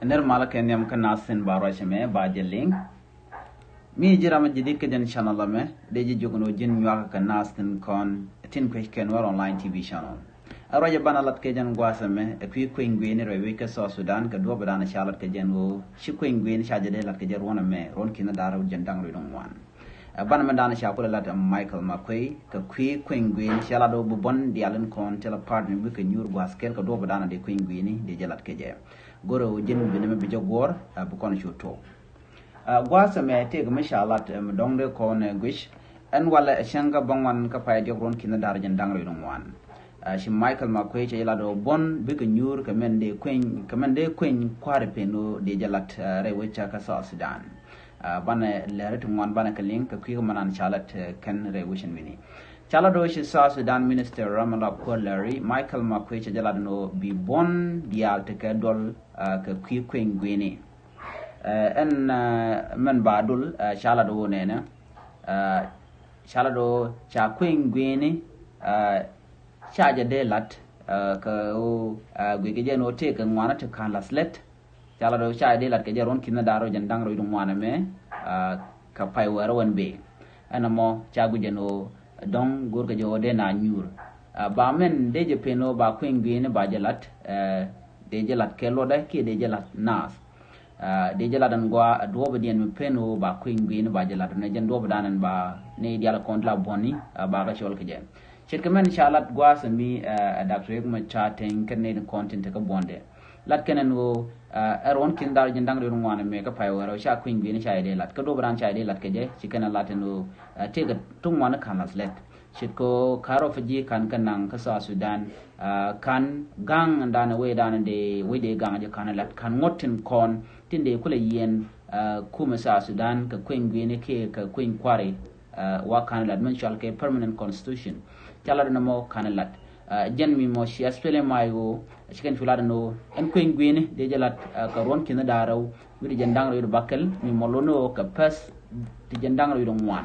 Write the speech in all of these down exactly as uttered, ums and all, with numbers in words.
Nir malä kɛ nhiam kä nath tin ba ruac ɛmɛ ba jɛ liŋ. Mi ji̱ ram mi ji̱ di̱t kä jɛn channel ɛmɛ, dee ji̱ jiök ni ɣöö ji̱n nyuak kɛ nath tin kɔn tin kuec kɛ Nuer Online T V channel. Ɛ ruac ɛ banɛ lat kɛ jɛn gua̱a̱th ɛmɛ ɛ kui̱ kueny gui̱i̱ni rɛy wec kä South Sudan kɛ duɔ̱ɔ̱p ɛ da̱a̱n ca lat kɛ jɛn ɣöö ci kueny gui̱i̱ni ca jɛ dee lat kɛ jɛ ruɔ̱n ɛmɛ, ruɔ̱n ki̱n da̱ŋ rɛw jiɛn da̱ŋ rɛw ŋuan. Ɛ banɛ mɛn da̱a̱n ca kulɛ lat ɛ Michael Makuei kɛ kui̱ kueny gui̱i̱ni ca lat ɣöö bi buɔ̱n diaal in kɔn thilɛ part mi bikɛ nyuur gua̱a̱th kɛl kɛ duɔ̱ɔ̱p ɛ da̱a̱n dee kueny gui̱i̱ni dee jɛ lat kɛ jɛ. Go̱rɛ ɣöö ji̱n bi nɛmɛ bi jɛ guɔ̱ɔ̱r, ɛ bi kɔn cu tuɔɔk. Ɛ gua̱a̱th ɛmɛ tëëkɛ mi ca lat, ɛ mi dɔ̱ŋ dee kɔn ɛ guic. Ɛn walɛ ɛ cäŋ kä bäŋuan kä pay diɔ̱k ruɔ̱n ki̱n da̱ŋ rɛw jiɛn da̱ŋ rɛw ŋuan. Ɛ ci Michael Makuei cɛ jɛ lat ɣöö buɔ̱n bikɛ nyuur kɛ mɛn dee kueny, kɛ mɛn dee kueny kua̱ri pen ɣöö dee jɛ lat, ɛ rɛy wec kä South Sudan. Ɛ banɛ lɛri ti ŋuan banɛ kɛ liŋ kɛ kui̱ kɛ mɛn an ca lat, ɛ kɛn rɛy wec ɛn wi̱ni. Ca lat ɣöö ci South Sudan Minister ram mi la kuäär lɛri Michael Makuei cɛ jɛ lat ɛn ɣöö bi buɔ̱n diaal tekɛ duɔl, ɛ kɛ kui̱ kueny gui̱i̱ni. Ɛ ɛn, ɛ mɛn ba dul, ɛ ca lat ɣöö nɛnɛ, ɛ ca lat ɣöö ca kueny gui̱i̱ni, ɛ ca jɛ dee lat, ɛ kɛ ɣöö, ɛ guic kɛ jɛ ɛn ɣöö tëëkɛ ŋuanä ti ka̱n la̱th lät. Ca lat ɣöö ca jɛ dee lat kɛ jɛ ruɔ̱n ki̱n da̱ŋ rɛw jiɛn da̱ŋ rɛw ŋuan ɛmɛ, ɛ kɛ pay wäärä wän bëë. Ɛn ɛmɔ ca guic ɛn ɣöö dɔ̱ŋ go̱rkɛ jɛ ɣöö dee na nyuur. Ɛ ba mɛn dee jɛ pen ɣöö ba kueny gui̱i̱ni ba jɛ lat, ɛ dee jɛ lat kɛ luɔtdɛ kiɛ dee jɛ lat naath. Ɛ dee jɛ lat ɛn gɔaa ɛ duɔ̱ɔ̱p diɛn mi pen ɣöö ba kueny gui̱i̱ni ba jɛ lat, nɛ jɛn duɔ̱ɔ̱p da̱a̱n ɛn ba ni diaal kɔn ti la buɔ̱ni, ɛ ba kɛ cɔl kɛ jɛ. Ce̱tkɛ mɛn ca lat gua̱a̱th ɛmi, ɛ Doctor Riek Machar Teny kɛn ni kɔn tin tekɛ buɔ̱ndɛ. Lat kɛn ɛn ɣöö, ɛ ruɔ̱n ki̱n da̱ŋ rɛw jiɛn da̱ŋ rɛw ŋuan ɛmɛ kä pay wäärä ca kueny gui̱i̱ni ca jɛ dee lat. Kä duɔ̱ɔ̱p da̱a̱n ca jɛ dee lat kɛ jɛ, ci kɛn ɛ lat ɛn ɣöö, ɛ tëëkɛ ti ŋuan ka̱n la̱th lät. Ce̱tkɛ ɣöö ka̱n rɔ fi ji̱ ka̱n kɛ naŋ kä South Sudan, ɛ ka̱n ga̱ŋ ɛn da̱a̱n ɛ wec da̱a̱n dee wec dee ga̱ŋ jɛ ka̱n ɛ lat ka̱n ŋuɔ̱t tin kɔn tin dee kulɛ yiɛn, ɛ kumɛ South Sudan kɛ kueny gui̱i̱ni kiɛ kɛ kueny kua̱ri, ɛ wa ka̱n ɛ lat mɛn cɔal kɛ permanent constitution. Ca lat ɛn ɛmɔ ka̱n ɛ lat. Ɛ jɛn mi mɔ ci S P L M I O ci kɛn cu lat ɛn ɣöö ɛn kueny gui̱i̱ni dee jɛ lat, ɛ kɛ ruɔ̱n ki̱n da̱ŋ rɛw wi̱cdɛ jiɛn da̱ŋ rɛw wi̱cdɛ bäkɛl, mi mɔ lo̱n ɣöö kɛ pɛth ti jiɛn da̱ŋ rɛw wi̱cdɛ ŋuan.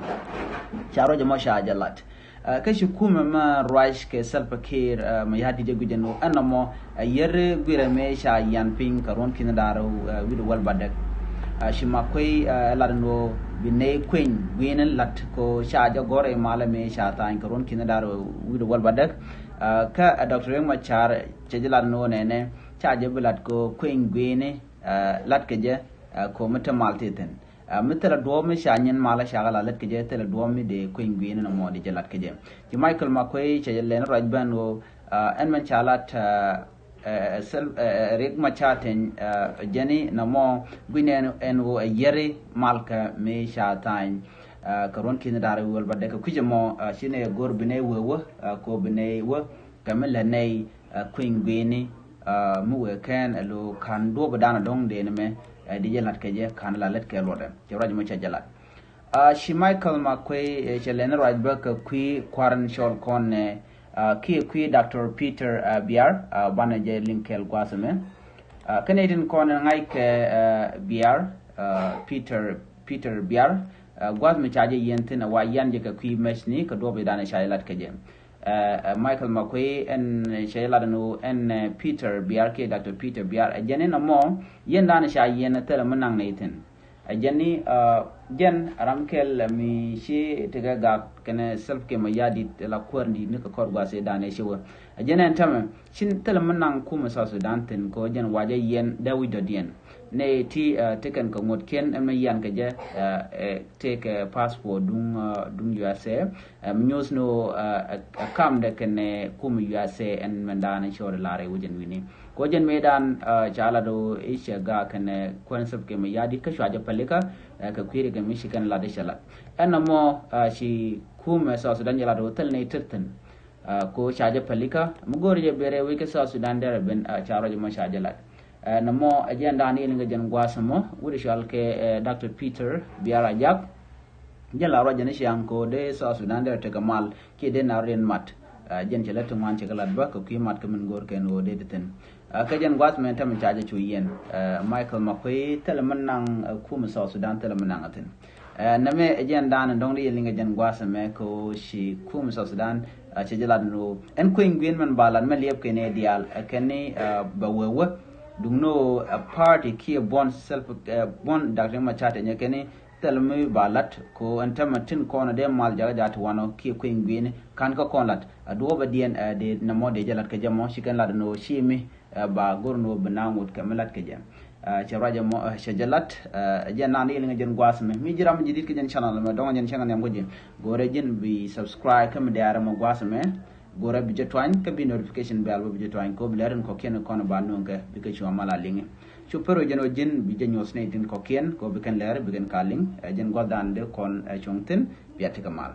Ca ruac ɛmɔ ca jɛ lat. Ɛ kä ci kumɛ mɛ ruac kɛ Salva Kiir, ɛ mɛ ya̱ di̱t jɛ guic ɛn ɣöö ɛn ɛmɔ, ɛ yɛr guirɛ mëë ca yian piny kɛ ruɔ̱n ki̱n da̱ŋ rɛw, ɛ wi̱cdɛ wäl bädäk. Ɛ ci Makuei, ɛ lat ɛn ɣöö bi nɛy kueny gui̱i̱ni lat kɛ ɣöö ca jɛ gɔ̱r ɛ malɛ mëë ca tha̱a̱ny kɛ ruɔ̱n ki̱n da̱ŋ rɛw wi̱cdɛ wäl bädäk. Ɛ kä, ɛ Doctor Riek Machar cɛ jɛ lat ɛn ɣöö nɛnɛ ca jɛ bi lat kɛ ɣöö kueny gui̱i̱ni, ɛ lat kɛ jɛ, ɛ kɛ ɣöö mi te mal ti thi̱n. Ɛ mi thilɛ duɔ̱ɔ̱p mi ca nyin malä ca kɛ la lät kɛ jɛ, thilɛ duɔ̱ɔ̱p mi dee kueny gui̱i̱ni nɔmɔ dee jɛ lat kɛ jɛ. Ci Michael Makuei cɛ jɛ lɛn ruac ben ɣöö, ɛ ɛn mɛn ca lat, ɛ, ɛ, ɛ, Sel-, ɛ, ɛ, Riek Machar Teny, ɛ jɛni nɔmɔ gui̱n ɛn ɛn ɣöö ɛ yɛri malkä mi ca tha̱a̱ny, ɛ kɛ ruɔ̱n ki̱n da̱ŋ rɛw wi̱cdɛ wäl bädäk kɛ kui̱c ɛmɔ, ɛ ci nɛ go̱r bi nɛ wee wä, ɛ kɛ ɣöö bi nɛ wä kɛ mi lät nɛy, ɛ kueny gui̱i̱ni, ɛ mi wëë kɛn ɛ lo̱ ka̱n duɔ̱ɔ̱p da̱a̱n dɔ̱ŋ dee ni mɛ, ɛ di jɛ la̱t kɛ jɛ ka̱n la lät kɛ luɔtdɛ. Cɛ ruac mɔ cɛ jɛ la̱t. Ɛ ci Michael Makuei, ɛ cɛ lɛn ruac bä kɛ kui̱ kua̱r in cɔl kɔn nɛ, ɛ kiɛ kui̱ Doctor Peter, ɛ Biar, ɛ banɛ jɛ liŋ kɛɛl gua̱a̱th ɛmɛ. Ɛ kɛn itin kɔn in ŋa̱c kɛ, ɛ Biar, ɛ Peter, Peter Biar, ɛ gua̱a̱th mi ca jɛ yiɛn thi̱n ɛ wa yian jɛ kɛ kui̱ mɛcni kɛ duɔ̱ɔ̱p i̱ da̱a̱n ɛ ca jɛ la̱t kɛ jɛ. Ɛ, ɛ, Michael Makuei ɛn cɛ lat ɛn ɣöö ɛn, ɛ, Peter Biar kiɛ Doctor Peter Biar. Ɛ jɛn in ɛmɔ yɛn da̱a̱n ca yiɛn ɛ thilɛ mi naŋ nɛy thi̱n. Ɛ jɛn ni, ɛ, jɛn ram kɛl mi ci tekɛ gak kɛnɛ Salva Kiir Mayardit la kuäär di̱t ni kɛ kɔr gua̱a̱th ëë da̱a̱n ɛ ci wä. Ɛ jɛn ɛn tämɛ ci thilɛ mi naŋ kumɛ South Sudan thi̱n kɛ ɣöö jɛn wa jɛ yiɛn dee wi̱c dɔ̱diɛn. Nɛy ti, ɛ, ti kɛn kɛ ŋuɔ̱tkiɛn ɛn mi yian kɛ jɛ, ɛ, ɛ, tëëkɛ passport duŋ, ɛ, duŋ U S A. Ɛ mi nyuuth ni ɣöö, ɛ, ɛ, ɛ kamdɛ kɛnɛ kumɛ U S A ɛn mɛn da̱a̱n cɔɔd lar ɛ wecɛn wi̱ni. Kɛ wecɛn mëë da̱a̱n, ɛ, ca lat ɣöö i̱ cɛ gaak kɛnɛ kuɛn Salva Kiir Mayardit kä cua jɛ pälikä, ɛ, kɛ kui̱ ri kɛ mi ci kɛn lat i̱ cɛ lat. Ɛn ɛmɔ, ɛ, ci kumɛ South Sudan jɛ lat ɣöö thil nɛy tet thi̱n. Ɛ, kɛ ɣöö ca jɛ pälikä, mi go̱o̱ri jɛ ber ɛ wec kä South Sudan derɛ ben, ɛ, ca ruac ɛmɔ ca jɛ lat. Ɛ, nɔmɔ ɛ jɛn da̱a̱n yɛl in kɛ jɛn gua̱a̱th ɛmɔ, wut ɛ cɔal kɛ, ɛ, Doctor Peter Biar Ajak. Jɛn la ruac jɛn i̱ ciaŋ kɛ ɣöö dee South Sudan derɛ tekɛ mal, kiɛ dee na rɔ riɛn mat. Ɛ, jɛn cɛ lät ti ŋuan cɛ kɛ lat bä kɛ kui̱ mat kɛ min go̱o̱r kɛn ɣöö dee ti thi̱n. Ɛ, kɛ jɛn gua̱a̱th mɛn tämɛ ca jɛ cu yiɛn. Ɛ, Michael Makuei thilɛ mi naŋ, ɛ, kumɛ South Sudan thilɛ mi naŋ ɛ thi̱n. Ɛ, nɛmɛ ɛ jɛn da̱a̱n in dɔ̱ŋ di yɛ liŋ ɛ jɛn gua̱a̱th ɛmɛ kɛ ɣöö ci kumɛ South Sudan, ɛ, cɛ jɛ lat ni ɣöö ɛn kueny gui̱n mɛn ba lat mɛ liɛp kɛn ɛ diaal, ɛ, kɛn ni, ɛ, bɛ wee wä. Duŋni ɣöö ɛ party kiɛ buɔ̱n self, ɛ buɔ̱n Doctor Riek Machar Teny kɛn i̱ thil mi ba lat kɛ ɣöö ɛn tämɛ tin kɔn dee mal jakä ja̱ ti wanɔ kiɛ kui̱ny gui̱ni ka̱n kä kɔn lat. Ɛ duɔ̱ɔ̱p ɛ diɛn ɛ dee nɛmɔ dee jɛ lat kɛ jɛ mɔ ci kɛn lat ɛn ɣöö ci mi ɛ ba go̱r ɛn ɣöö bi na ŋot kɛ mi lat kɛ jɛ. Ɛ cɛ ruac ɛmɔ ɛ cɛ jɛ lat ɛ jɛ nan i̱ liŋ ɛ jɛn gua̱a̱th ɛmɛ. Mi ji̱ ram mi ji̱ di̱t kɛ jɛn channel ɛmɛ dɔ̱ŋ ɛ jɛn cäŋ ɛ nhiam kä ji̱. Go̱rɛ ji̱n bi subscribe kä mi dee a rɛm ɛ gua̱a̱th ɛmɛ. Go̱rɛ bi jɛ tuany kä bi notification bell bä bi jɛ tuany kɛ ɣöö bi lɛr in kɔ̱kiɛn kɔn ba nuŋ kɛ bikɛ cuɔ̱ɔ̱ŋ mal a liŋi. Cu pär ɣöö jɛn ɣöö ji̱n bi jɛ nyuɔ̱th nɛy tin kɔ̱kiɛn kɛ ɣöö bi kɛn lɛr bi kɛn ka liŋ ɛ jɛn gua̱thdan dee kɔn ɛ cuɔ̱ŋ thi̱n. Bia tekɛ mal.